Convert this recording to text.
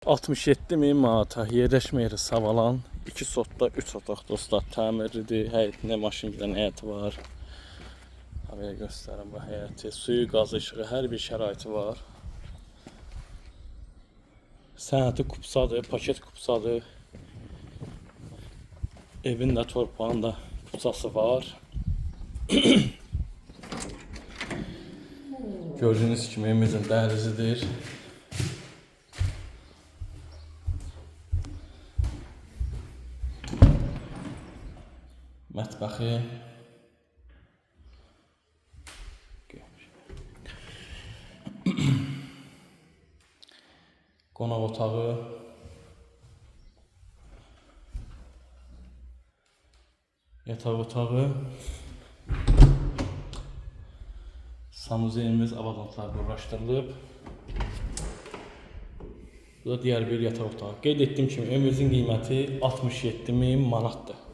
67 min manata yerləşmə yeri Savalan, 2 sotda 3 otaq dostlar, təmirlidir. Həyətində maşın gedən həyəti var. Ha, belə göstərim bu həyəti. Suyu, qazı, işığı, hər bir şəraiti var. Sənəti kupsadır, paket kupsadır. Evin də torpağın da kupsası var. Gördüyünüz kimi evimizin dəhlizidir. Mətbəxi. Qonaq otağı. Yataq otağı. Sanuzelimiz avadanlıqlar quraşdırılıb. Bu da digər bir yataq otağı. Qeyd etdiyim kimi evimizin qiyməti 67 min manatdır.